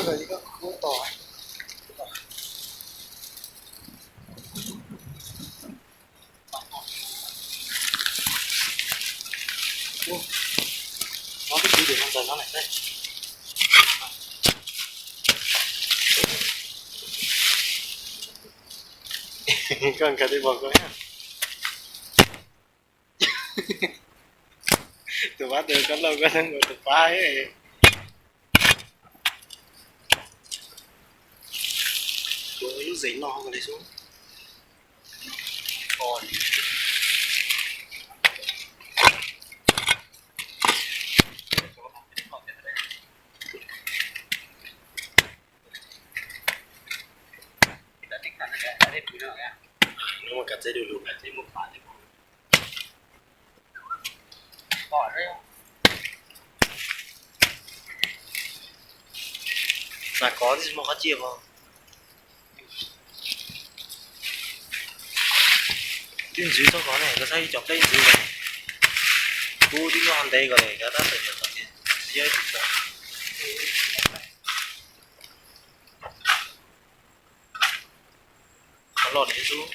Koj nkag twb pom koj. Tus pab tus koj lauj, koj tus pab. Kuv lub zeem no li xwb. Mas kov tsis muaj qhov ciaj os. Tib ntxwv txhob kov ne, koj saib cov peb ntxwv, kub tib nyuag ntev ko, cov tab tom yog tsis yog ib tug pom. Qhov loj li xwb.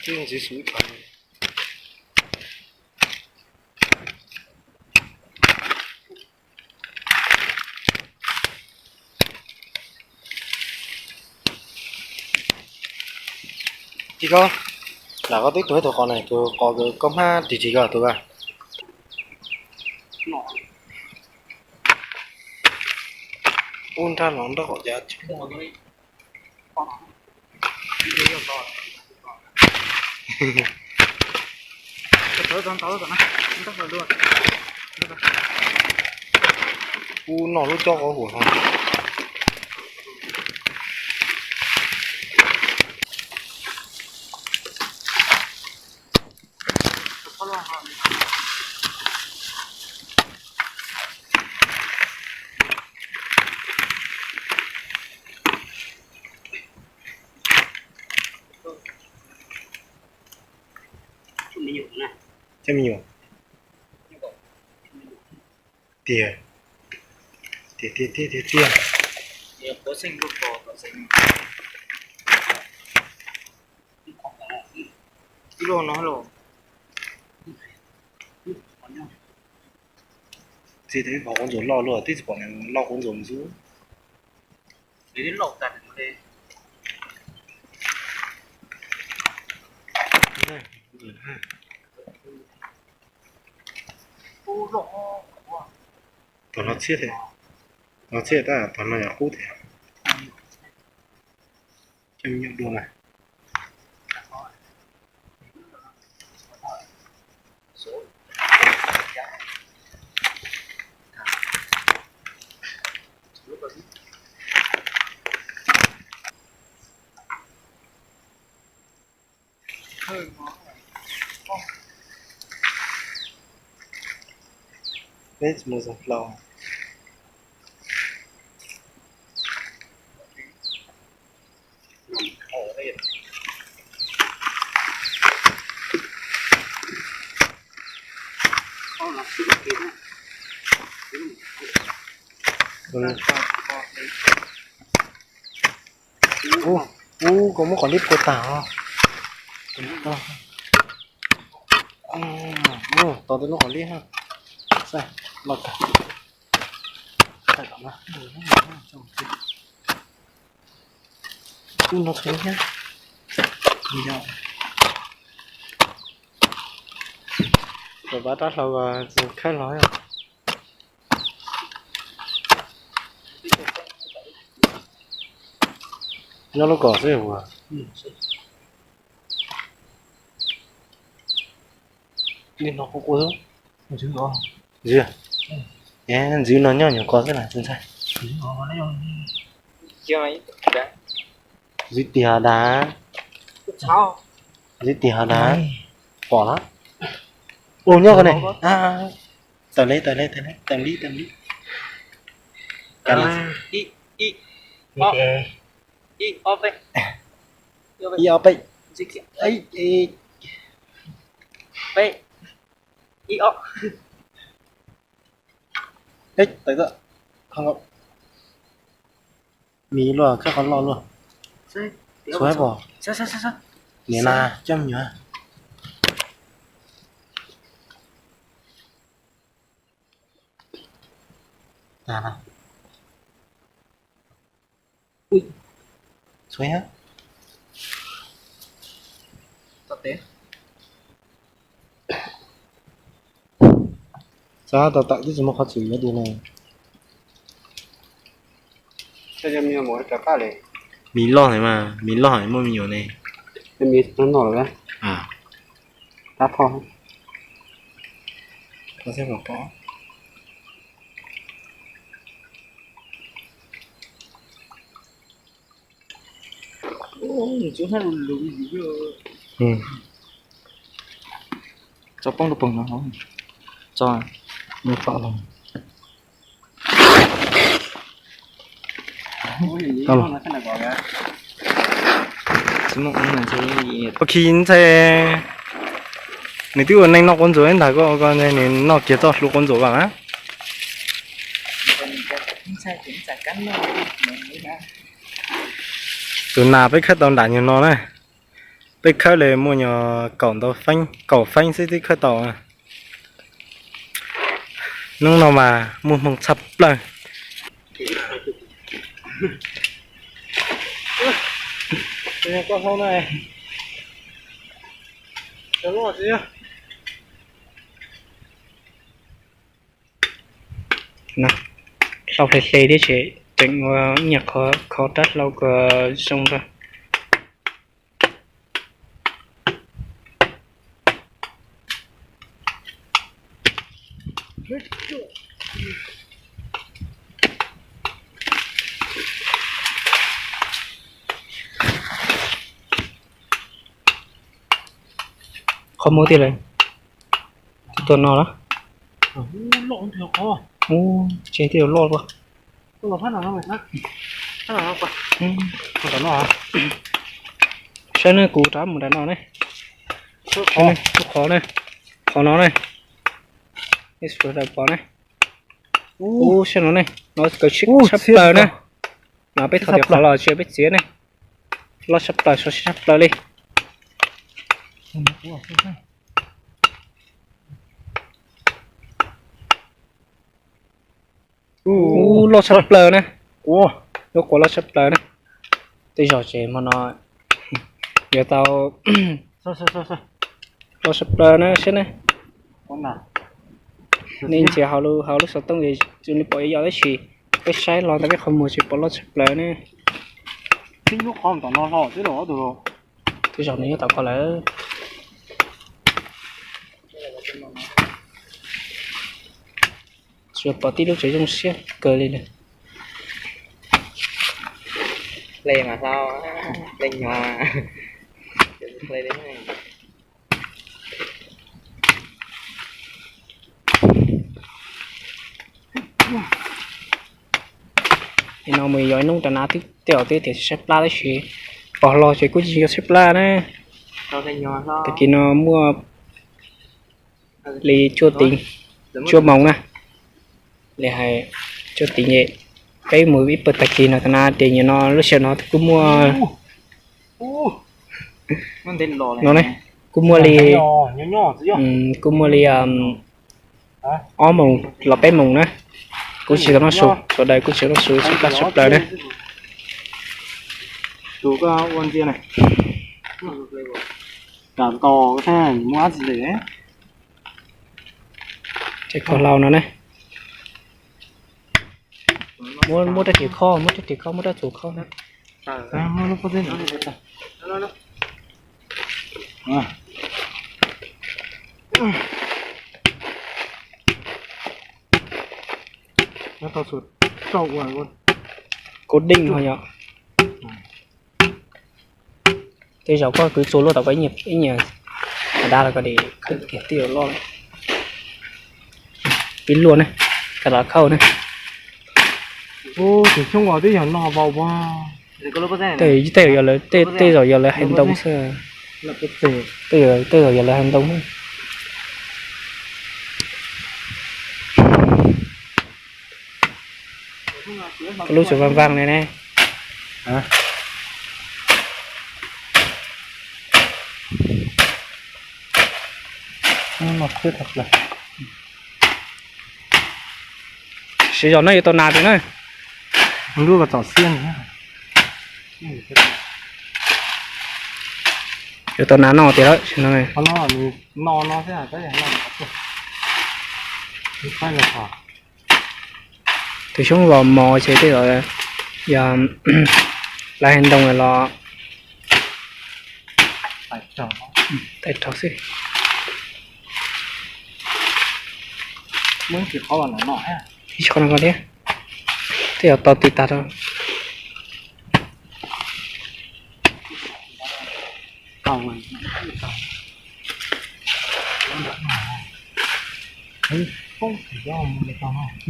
Twb ntxiv xub thav. Ib koj, lam koj tib tug ib tug qos na, tus qos koj hmab ris ris koj tus a. Ub nrab no nrab qhov cav. Ub noj lub cob qhov huam no. Coj me nyuam. Tiag, tiag, tiag, tiag, tiag, tiag. Ib lub no los. Txiv, tus ib qhov quav ntsuas loj luaj, twb tsis pom loj quav ntsuas mus xwb. Tom no txhiab thiab, no txhiab tab tom no yog qub thiab. Coj me nyuam dua na. Peb mus zoo hlau. Ub, ub, koj muab qhov lib kua tag os. Tos tej lub qhov lib na. Loj tag. Ub, no txhua thiab. Kom pab rab hlau khaib los. Nyob lub kom xwb ua. Li no qhuav qhuav xwb. Ntxwv, ntxwv no nyob nyuam qhuav xwb na tus ntxhais. Zib tiag dab. Zib tiag dab. Pom lawm. Ua nyob ko ne. Tawm li, tawm li, tawm li, tawm li, tawm li. Ib, ib, ob peb. Peb, ib, ob. Tawm, miv luaj, khawb qhov loj luaj. Txhua pom. Niam na coj me nyuam. Txhua. Xav tau tawm twb tsis muaj qhov txwm yuav di ne. Miv loj ne mas, miv loj muaj me nyuam ne. Tso poob rau pem no, tso, nws pom los. Ua khi ntxhais, nws twb ua neej noj quav ntsuas ib ntag, koj ua ko nws noj kiag txoj hlua quav ntsuas vas na. Tus nas peb khawb tau nram nyuag no na. Peb khawb li muaj nyuag kaum ntau feeb, kaum feeb xwb twb khawb tau. Hnub no mas muaj hmoo tshaj plaws. Hlau hle hle thiab ces tseem ua nyiam qhov kho rab hlau kom zoo rau. Qhov muag tiag lawm. Tus tuaj no los? Tseg tiag loj luaj. Saib ne, kuv rov mus nram no ne. Tus qhov ne, qhov no ne. Nej sawv daws pom ne. Ub, saib no ne, no kaw tshaj plaws ne. No peb thov tias qhov los tsis peb txiav ne. Loj tshaj plaws, so siab tshaj plaws li. Ub, loj tshaj plaws na. Lub quav loj tshaj plaws na. Tej zaum ces hmo no yuav tau loj tshaj plaws na, saib na. Nej ntsia hauv lub xov tooj es zoo li pom ib yam tab sis peb saib los ntawm peb qhov muag ces pom loj tshaj plaws ne. Tej zaum nws nyob tom ko lawm. Tsuas pom tib lub tsev zoo siab kawg li lawm. No mus yos ib hnub rau na twb tej zaum twb tias saib plab tab sis pom hlo ces kuj tsis yog saib plab na. Tag kis no muaj li cuaj teev, cuaj moos na. Li hais cuaj teev es peb mus ib pawg tag kis no tag na ces nim no lub sij hawm no kuj muaj no ne, kuj muaj li, kuj muaj li ob moos los peb moos na. Kuj tsis tau noj su, sawv daws kuj tsis tau noj su, tsis plab tshaj plaws na. Ces kho hlau no ne, muab rab riam kho, muab rab riam kho, muab rab txuas kho na. Kau deej ho yom. Tej zaum koj kwv txuas luaj tau koj ib nyuag dab los koj de khawb kiag twb yuav loj. Pib luaj ne, koj los khauj ne. Tus xyoob os twb yog no vau. Tej zaum yog lawv, tej zaum yog lawv hais ntoo xwb. Tej zaum yog lawv hais ntoo. Koj lub tsuas vang vang li ne. Siv zog no yuav tau nas tiag na. Lub txom xiab. Yuav tau nas noj tiag lawm. Tus xyoob los mos ces tej zaum yog lawv hais ntoo los tais rog xwb. Ib tsis qhov no thiab, tej zaum tau tw tag rau.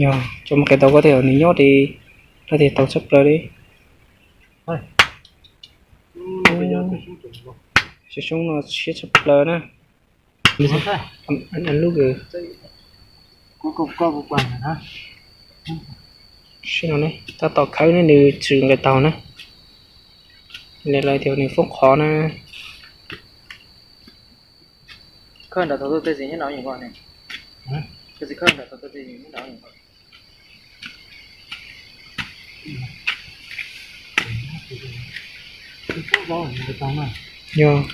Yog cov mus qes tau koj tej zaum nws nyob li, lawv tias tau tshaj plaws li. Xyoob no siab tshaj plaws na. Lub, tab tom khawb ne nws tsis nqes taug na. Lawv tias nws foob qhov na. Yog.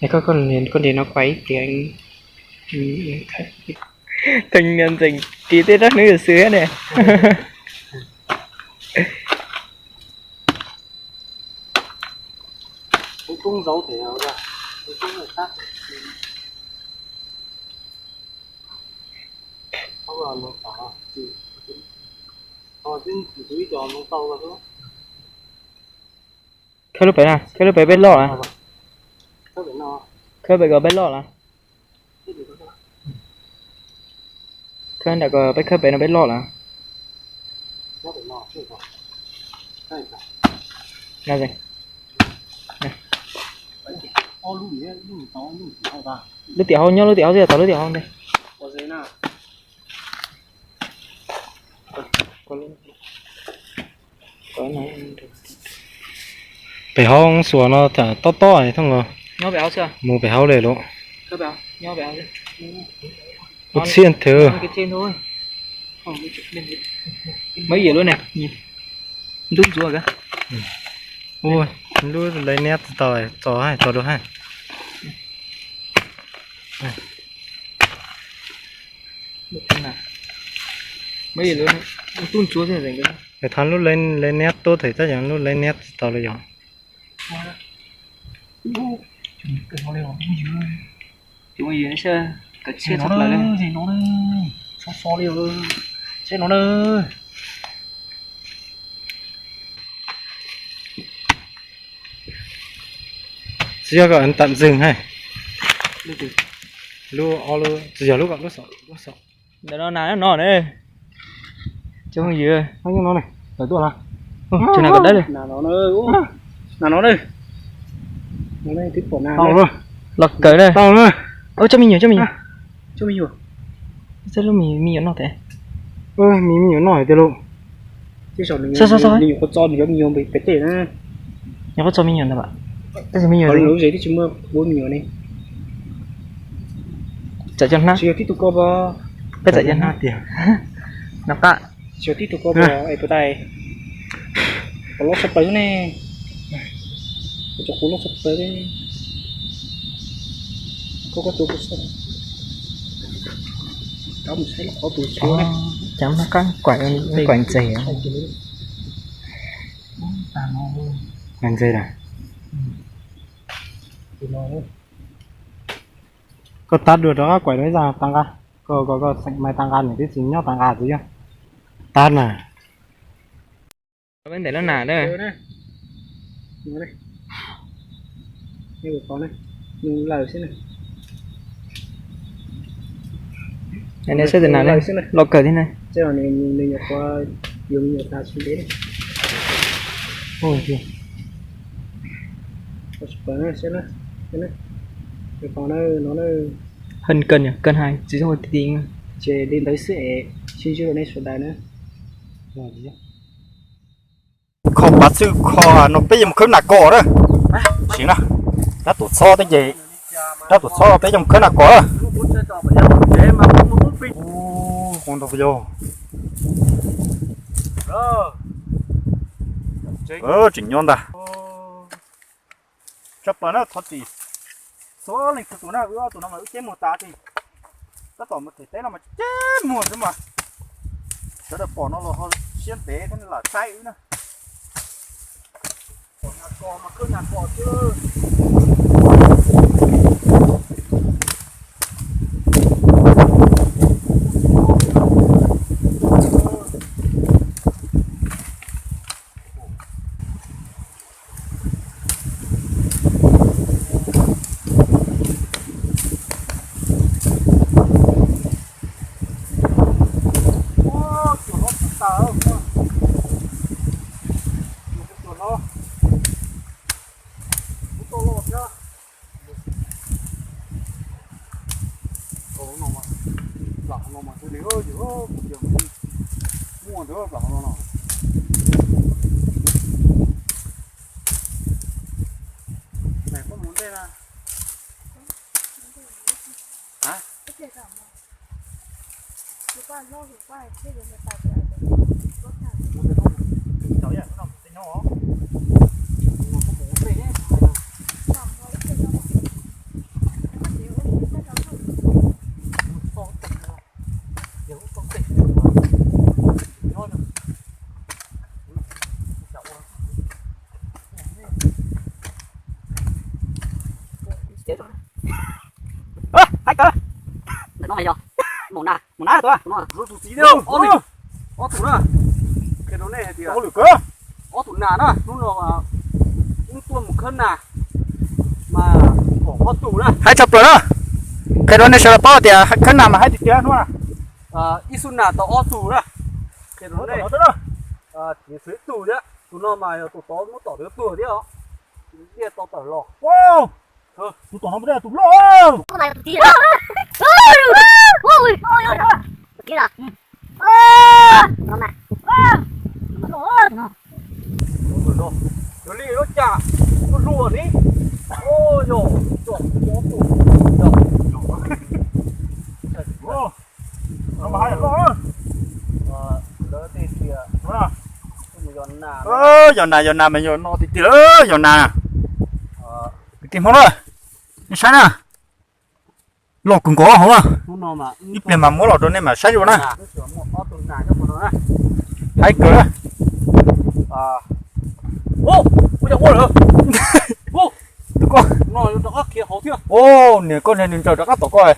Es koj, koj nrhiav no kuv ib pliag. Tus niag ntxeem ris tej rab hnub yuav xwb ne. Khawb lub pem na, khawb lub pem peb loj na. Khawb pem kom peb loj na. Khawb nram ko peb khawb pem no peb loj lawm. Lub tiam hau nyob lub tiam hau xwb, tau lub tiam hau ntej. Pem hauv xuas no tob tob thooj los mus pem hauv li lawm. Ua txhiaj nthwv. Ntub ntxuav. Ua lub laiv niab tsis tau, tso hais tso dua hais. Thaum lub laiv niab tuab them tab yog lub laiv niab tsis tau li yog. Tsis yog kom tam ntxwg hais. Lub, tsis yog lub kom lub xaum, lub xaum. Ntawm no nas no ne. Cov phooj ywg, tawm tuaj los. Tsis nas kom dawb li. Nas no na. Los kawm na. Tau na. Coj me nyuam, coj me nyuam. Coj me nyuam. Coj lub me, me nyuam noj tes. Me, me nyuam noj hais tias lus. Nws nyuam qhuav tso nws cov me nyuam pem tej na. Nyuam qhuav tso me nyuam ntawd mas. Tab sis me nyuam lub zes twb tsis muaj ua me nyuam ne. Tsam cov hnab. Tsis yog tib tug ko pab. Peb tsam cov hnab tiag. No qab. Tsis yog tib tug ko pab es puas tau. Qhov loj tshaj plaws ne. Cov qub loj tshaj plaws li. Koj, koj tua kuv xwb. Rov mus saib qhov tus xwb. Cov hnab qab kuaim, kuaim ntses. Kuaim ntses lawm. Koj tab dua rov qab kuaim rau ib zaj tag nqa, koj koj koj xeem mais tag nqa, niam tib txiv nyob tag nqa xwb yog tab na. Peb ntes lub nas na. Saib tus nas loj kawg thiab na. Hân cần nhỉ, cần hài, chỉ trong ti ti. Ces li ntawd xwb es sib ntsib rau nej sawv daws na. Kho pav txwj kho no peb yuav mus khawb nas kos na. Sim na, rab tuam txhob tej ces, rab tuam txhob peb yuav mus khawb nas kos na. Ntau yog tseem nyob ntag. Tshaj plaws na, thov txim txhua leej txhua tus na, wb ob tug no mas wb ceb muag tas tiag. Tab tom mus them teb no mas ceb muag xwb mas, sawv daws pom no los ho siab ntev thiab lam saib wb na. Pom nas kos mas khawb nas kos xwb. Muaj ntawd plam no no. Koj mus ntej na. Hais kawg, ntawm no mas yog mus na, mus na tus, tus txiv, ob tug na, qhia rau nej hais tias ob tug nas na, hnub no wb tuaj mus khawb nas mas pom ob tug na. Hais tshaj plaws na, qhia rau nej sawv daws paub tias khawb nas mas haib tiag tiag hnub na. Ib xub nas tau ob tug na, qhia rau nej. Txiv xwb tug thiab, tus no mas yog tus tod muab tom tus tuag thiab os. Liaj tau tawm los. Tus tom no tus loj. Yog li lub cas tuaj luaj ni. Yog, yog, yog. Yog nas, yog nas mas yog no tiag tiag, yog nas. Kwv tij Hmoob na, nej saib na, loj kawg nkaus hauv na. Ib pliag mas muab los rau nej mam saib dua na. Haib kawg. Tus koj, niam koj niag nws ntsawm rov qab tom koj.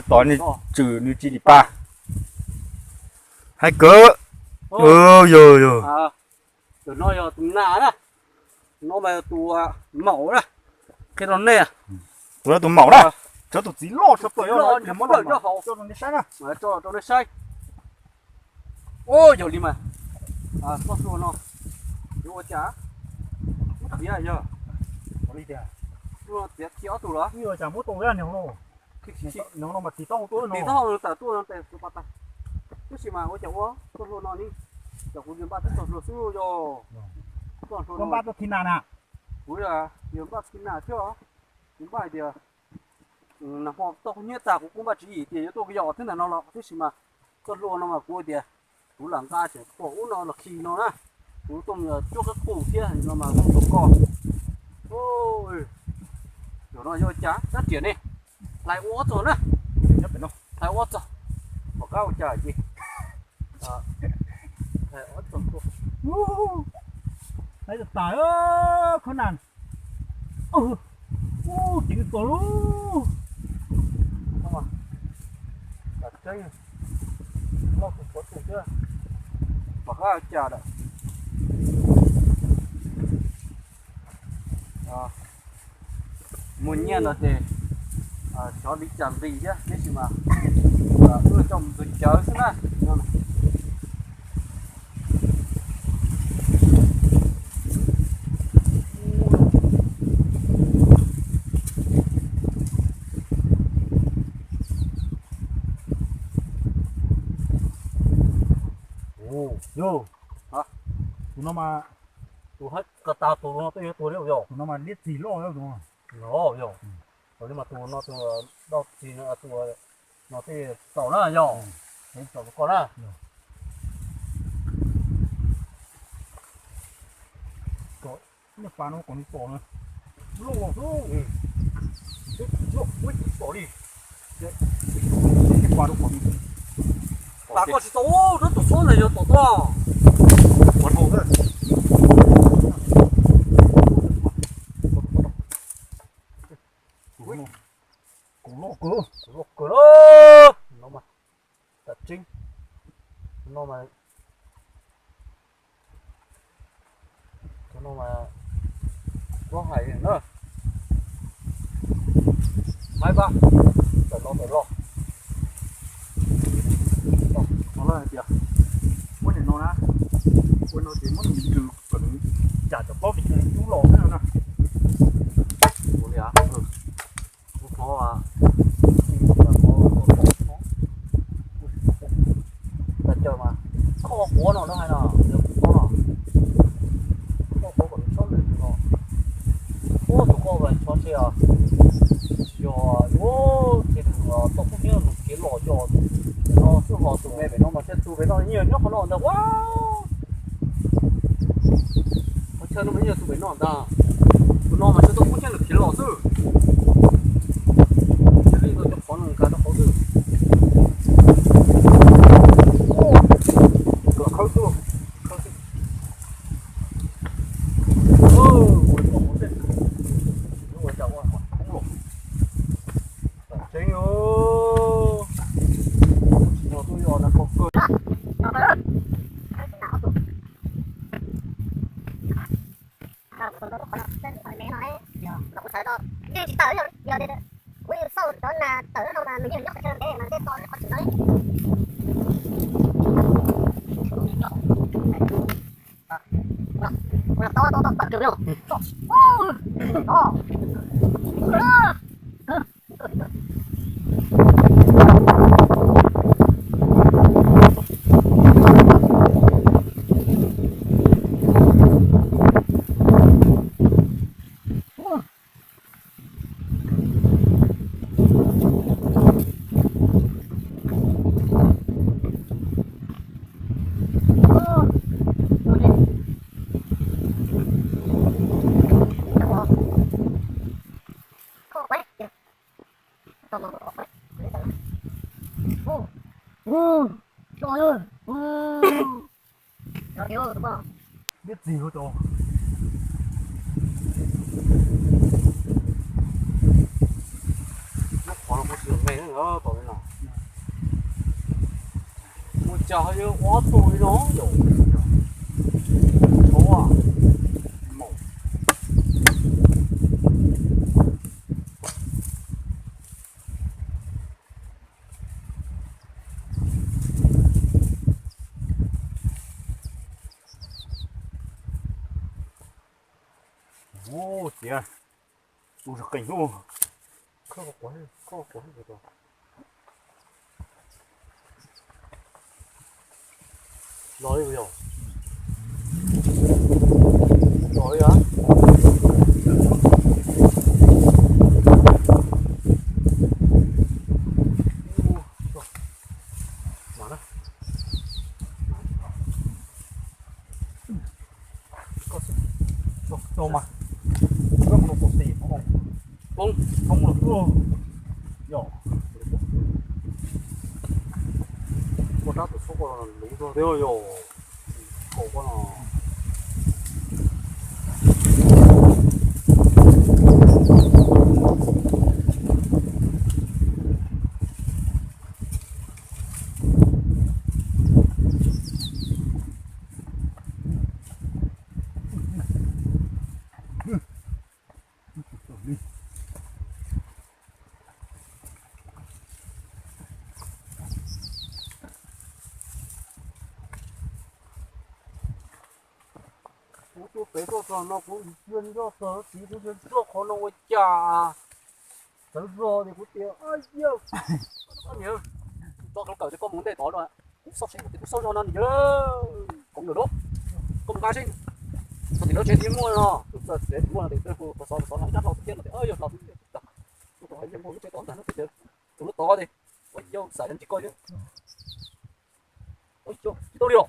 Tom nws tswm nws tsis dim pa. Haib kawg. Yog, yog. Tus no yog tus nas na. Tus no mas yog tus maum na. Qhia rau nej, tus no tus maum na. Cov tus txiv loj tshaj plaws, muab los coj rau nej saib na. Coj rau nej saib. Yog li mas txoj hlua no yuav ua cas? Muab txiav yog, txiav khi ob tug los? Ua cas muab tau no, no mas tig taub hau tuaj no, tig taub hau tas tuaj no tes kuv pa tas. Tab sis mas ua cas ua txoj hlua no ni, cas kuv yog npaj txoj hlua xwb yog. Txoj hlua no npaj txoj khi nas na. Kuv yog npaj khi nas thiab. Kuv npaj hais tias nag hmo tau qhov nyiaj tas kuv kuj npaj tswv yim tias yuav tuaj yos thiab ntawm no los tab sis mas txoj hlua no mas kuv tias kuv lam nqa tseem pom ub no los khi no na. Kuv tuaj mus cuab qab qus thiab no mas kuv tus koj. Zaum no yog cas rab riam ne, hlais ua ob txog na. Hlais ua ob txog, pom qab ua cas ces hlais ob txog. Hlais tas tas khawb nas. Ub, kev txom lub. Tam tseeb, loj tus qhuav tus thiab. Pom qab cas lawm. Muaj nyiaj no ces xyov li cas nqis thiab, tiam sis mas wb coj mus ntxuav cawv xwb na. Yog, tus no mas, tus hais ko tas tus no twb yuav tuag li yog. Tus no mas liab txig loj tus no. Yog, yog. Tus li mas tus no tus daj txig no, tus no twb txaus na yog. Txaus rau koj na. Niag pas no kom nws tom na. Loj los xwb. Loj, tom li. Niag pas no kom nws. Pas koj tsis tau, rau tus txhob ntawd yog tom tod. Ua dhau na. Kuv loj kawg. Kuv loj kawg. No mas, tam tseeb. No mas, no mas, kuv hais na. Maiv Paj, tawm los tawm los. Los hais tias muab nim no na, ua no ces muab nws rws kom nws cas cov plaub pes tsawg cub los xwb no na. Ua li, kuv qhov, tas caw mas, koj quav no lawv hais no, yog kuv qhov no, koj quav kom nws txhob lwm no. Ua tus koj vas txhob tseg os. Yog ua ces nws tau kub hnyiab nws kev los yog no xwb, ho tus me pem no mas thiaj tu pem no, nyiag nyob qhov no ntag ua. Qhov chaw no mas nyiag tu pem no ntag. Tus no mas thiaj tau kub hnyiab nws kev los xwb. Ces li no cov qhov no nkag rau qhov xwb. Khawb xwb, khawb xwb. Tseeb, tsis yog tuaj yog na, qhov kawg. Kuv xav yeej tsis tawm, yog kuv xauj cov nas tawm no mas nws yeej nyob qhov chaw ntev mas tej to qhov tsis no. Ua tau tau tau tawm kiag no. Liab txig ua tau. Lub qhov no kuj tsis me na, tom li no. Ua cas ho yuav ob tug li no yom? Thaub maum. Ua ciav, tus zog qees lub. Los li yog. Los li yog. Mas na. Tau mas. Koj mus pom tim poob, poob los tuaj. Yog. Koj rab tus txhob koj luv rau thiab yog. Kaum koj no. Tuaj pem tuaj txog no kuv ntsia nroj txog tid kuv ntsia nroj qhov no ua cas sawv zog tias kuv tias, yog, tso kawm tias koj mus ntej tod los kuv xauj seb tias kuv xauj zog no nws yog koom lawm lauj. Koj mus nqa seb, txog tim lawv tsev tid muaj no, txog tsev muaj no tias hu xov xov no ib rab hlau xwb thiab no tias yog hlau xwb. Tus lub tod tias, ua yau xaiv tsis koj thiab. Ua yau tsis tau li os.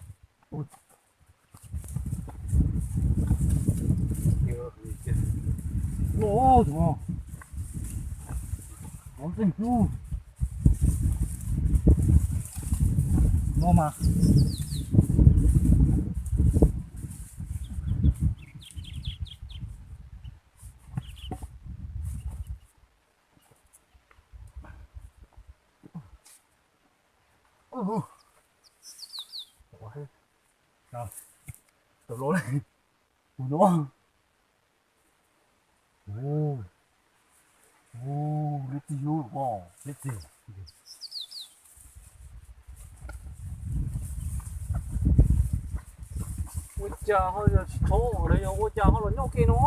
Ua cas ho yog tsis tshov los yog ua cas ho los nyob kiag no?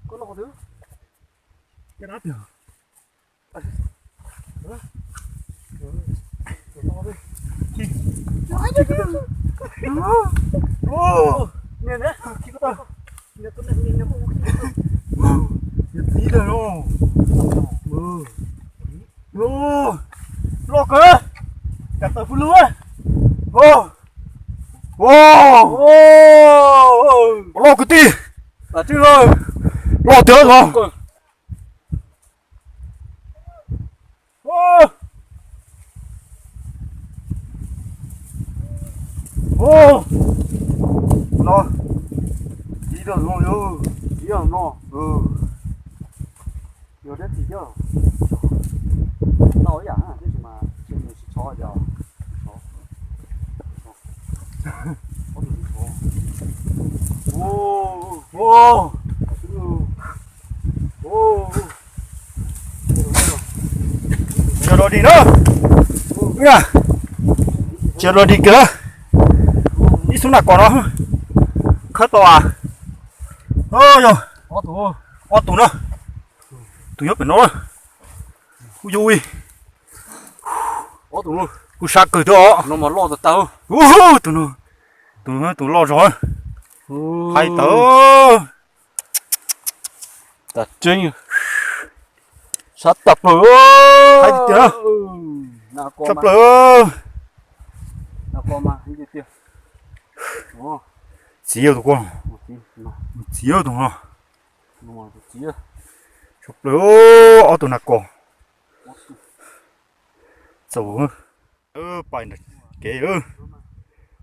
Koj loj tsis na, koj loj xwb. Loj kawg, cas tawm pw lug. Loj kwv tij, loj tiag os. No, ib tug no, ib tug no, yog dab tsi coj tau ib yam tab sis mas nws tsis tshov yog tsis tshov, ob tug tsis tshov. Tsis yog dog dig na, tsis yog dog dig kiag na. Ib xub nas kos no khawb tau as. Yog ob tug na, tus nyob pem no, kuj yog ib, kuj sab kawg thiab os. Tus no, tus loj zog, hais tawm. Tas tseeb, sab tag plaws. Hais tias sab plaws. Txiv yog tus ko, txiv yog tus no. Sab plaws, ob tug nas kos. Txaus, pais kev,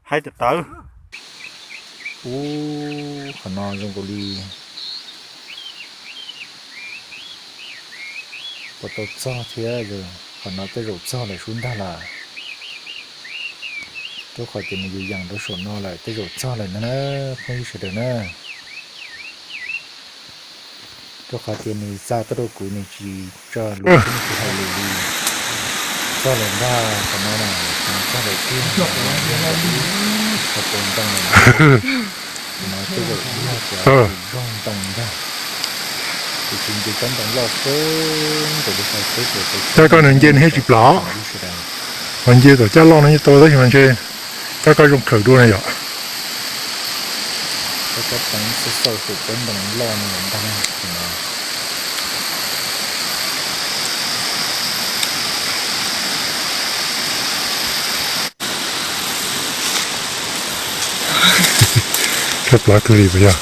haib tas tas. Ub, qhov no zoo nkaus li puas tau txog thiab, qhov no tej zaum txog lawm sub ntag lawm. Rau qhov ces nws yus yeem rau saum no lawm tej zaum txog lawm ntag na, phooj ywg sawv daws na. Rau qhov tias nws xa tuaj rau kuv nws tsis tso lus, tsis hais lus li. Txog lawm ntag, qhov no na, qhov no txog lawm tiag, qhov tus ntoo no, tej zaum yog cov tus zog ntoo ntag. Tiam sis nce tsob ntoo loj kawg nkaus li, txog peb puas tau. Coj koj nws nce nws thiaj tsis plam. Ho nce tom caj loj no yeej tau tab sis mas ntshe coj koj zoo khawm dua na yom. Coj koj teev xauj xauj tus tsob ntoo loj no ntag. Tshaib plab kawg li puas yog?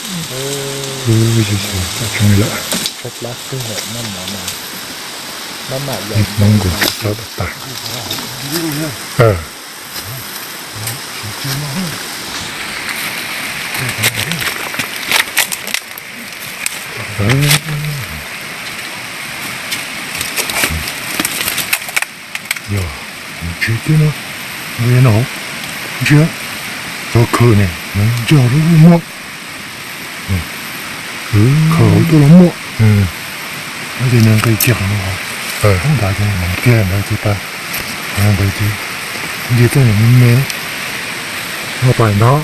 Tshaib plab kawg lawm, noj mov no, maj mam yam Hmoob nkaus, plab tag tag. Yog, ntsia thiab no, no, ntsia, cov khawm no, ncaj lub muaj, khawm hauv tuaj los muaj, ces nws nqis kiag qhov no, ntawd ces nws kiag ntawd ces pas, ntawd ces nce tuaj mus me me, no pais ntag.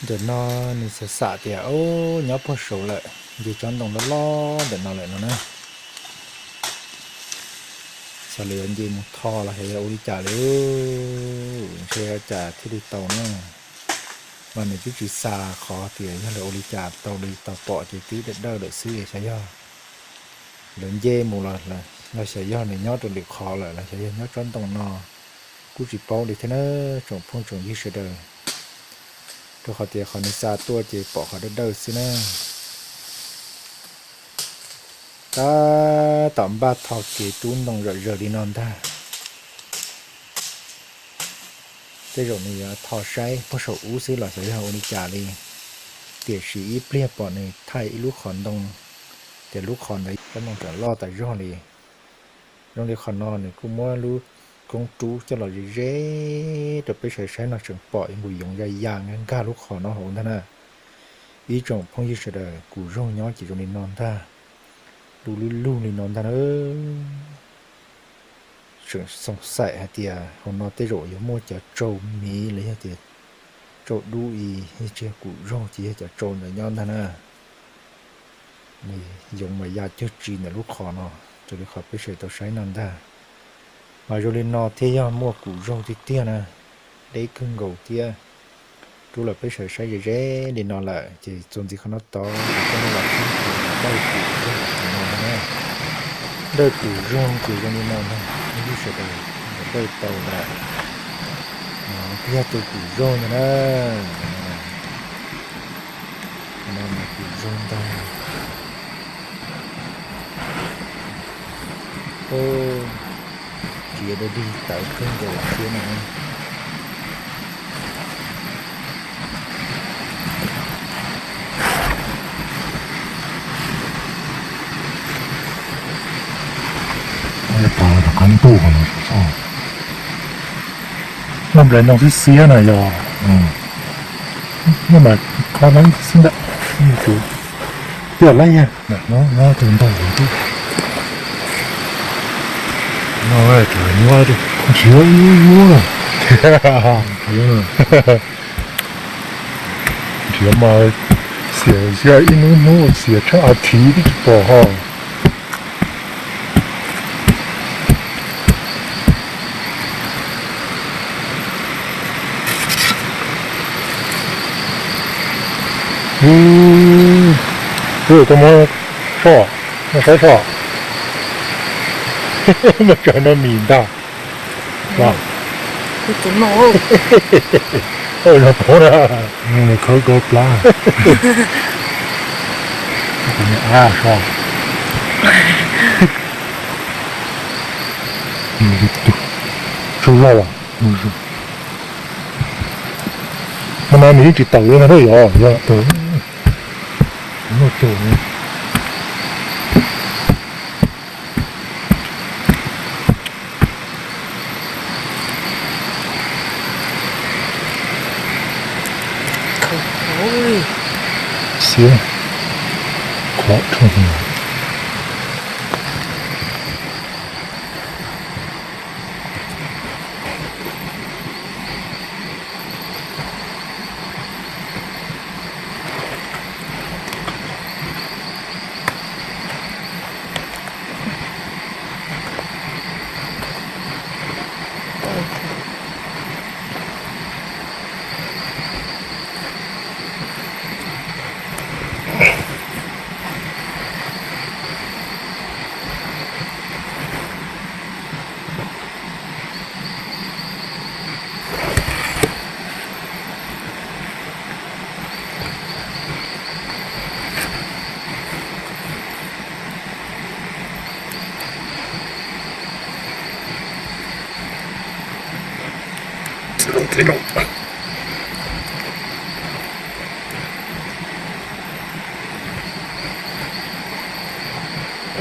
Ntawm no nws xam xam tias, o, nyob puag saud lawm, nce tsob ntoo loj loj ntawm no lawm no na. Xyov lawv yuav nce mus tho los xyov yog ua li cas li, ntshe ua cas thiaj li tau na. Mas nws twb tsis xa qhov tias yog lawv ua li cas tau li tau pom ces twb dawb dawb lawm xwb, xyov yog lawv nce mus los, los xyov yog nws nyob rau lwm qhov lawm los xyov yog nyob tsob ntoo no, kuj tsis paub li thiab na tsoom phooj tsoom ywg sawv daws. Rau qhov tias qhov nws xa tuaj ces pom qhov dawb dawb xwb na. Tab tom npaj tho kev tub ntoo zom zaws li no ntag. Tej zaum nws yuav tho saib puag saum ub xwb los xyov yog ua li cas li. Tiam sis ib pliag pom nws thaij ib lub qhov ntoo, tias lub qhov ntawd tsob ntoo tseem loj tas zog li. Zoo li qhov no nws kuj muab lub koob rub coj los ze ze rau peb sawv saib no tseem pom ib nkus yoov ya ya nkag nkag lub qhov no hauv ntag na. Ib tsoom phooj ywg sawv daws, kuv zaug nyob ces zoo li no ntag, lub lub lug li no ntag na. Tseem xoom xaim hais tias hauv no tej zaum yuav muaj cov tsau miv los yog tias tsau dub i, tsis yog kuv zaug ces yog cov tsau ntawd nyob ntag na. Nws yoov mas ya cuag tsi ntawm lub qhov no, raws li qhov peb sawv tau saib no ntag. Mas zoo li no thiaj yog muaj kuv zaug tiag tiag na, deb kawg nkaus thiab. Rub los peb sawv saib ze ze li no lawm ces txuas ntxiv qhov no tod ces coj nej los saib dawj tus zaug no na. Dawj tus zaug ces zoo li no ntag, phooj ywg sawv daws, dawj tau lawm. Twb yog tus kuv zaug ntag na. Qhov no mas kuv zaug ntag. Txiav dab dig tawv kawg nkaus thiab no. Tom qab ntuj no, muaj nplais ntoo xiab xiab na yog, muaj mas qab xiab ntawm, tiaj lab yag no, tus ntoo xwb. No, nrhiav ib hnub, nrhiav mas xiam ib hnub hnub xiam tshaj as thiv twb tsis pom ho. Koj muab soj, muab saib soj, muab tsaws noj mis ntag. Los, no pov na, khawb kawb plab, a soj, tsau loj. Hmo no nws yeej tsis tawm li no thiab yog, yog tawm, muaj tsaug. Tiag, khov dhau.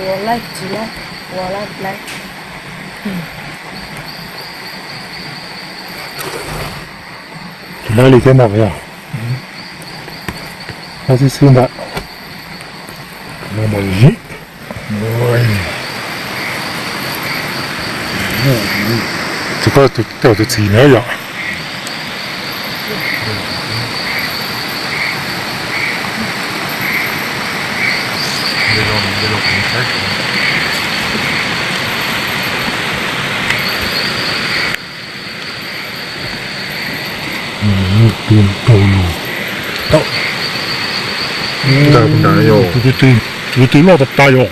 Ua laij tsis laij, ua laij laij. Laij li thiab ntag yog. Laij xwb xwb ntag. Mus mus zib. Tus koj tej tus txiv na yom. Tus twg loj tas tas yom.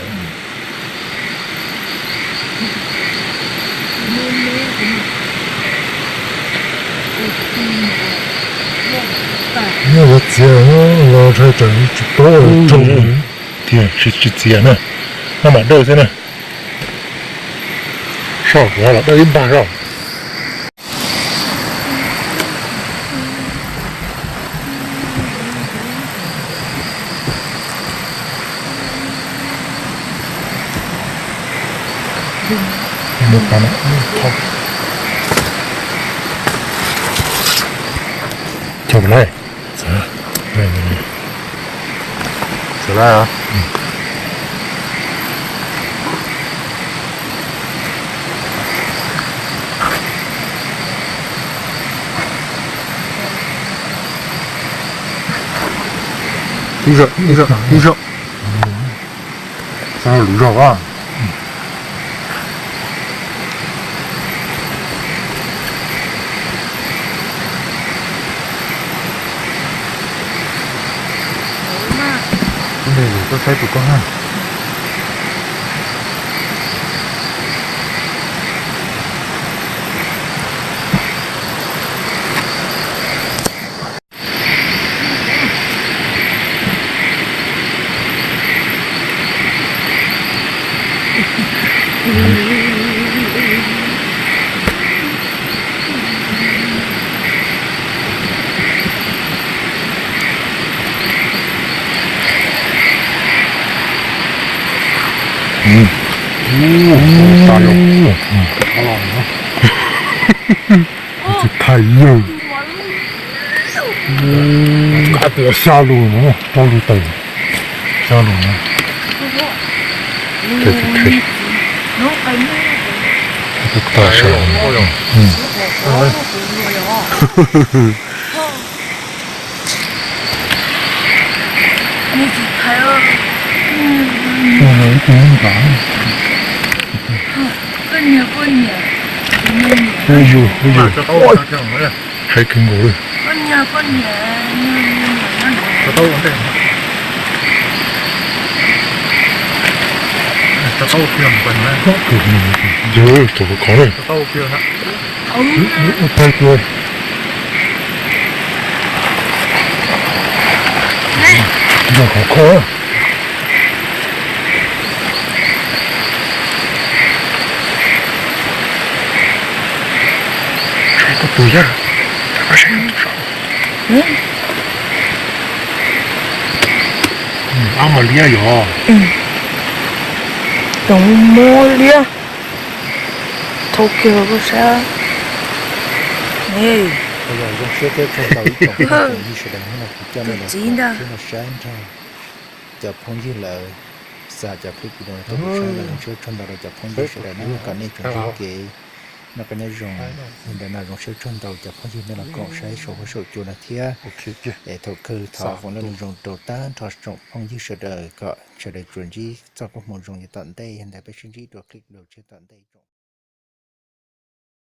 Nyob yuav txiav los ntshai tsam tsis paub. Tiag, tsis txiav na, maj mam dawj xwb na. Soj kuv los dawj ib npag soj. Cog lawm. Sawv daws, ib zaug, ib zaug, ib zaug. Xav lub zog as. Koj saib tus koj na. Tas los. Tsis thaiv yawg. Xya lus no, rau lus tawm. Xya lus no. Tus tas sawv. Ua yus, ua yus. Hais kawg nkaus li. Yog, tau khov na. Ua tag kua. Yog khov kho. Saib koj tus yaj, koj saib koj tus saum. Ab mas liab yog. Toov muab liab. Thau kiag los koj saib. Yog zoo siab thiab tsaug ntau ib tsoom phooj ywg sawv daws, hnub no kuv coj nej los saib nrog cov phooj ywg lawv xa cov clip video tuaj saib, zoo siab tsaug ntau rau cov phooj ywg sawv daws, nyob kom nej tsoom phooj kev noj qab nyob zoo. Li ntawd no zoo siab tsaug ntau cov phooj ywg nej los koom saib saum huab saum cua no thiab. Es thaum kawg thov foom lub zoo rau tag nrho tsoom phooj ywg sawv daws kom sawv daws tsuas ntsib txoj koob hmoov zoo yav tom ntej. Yog ntawd peb sib ntsib dua clip video tshiab tom ntej.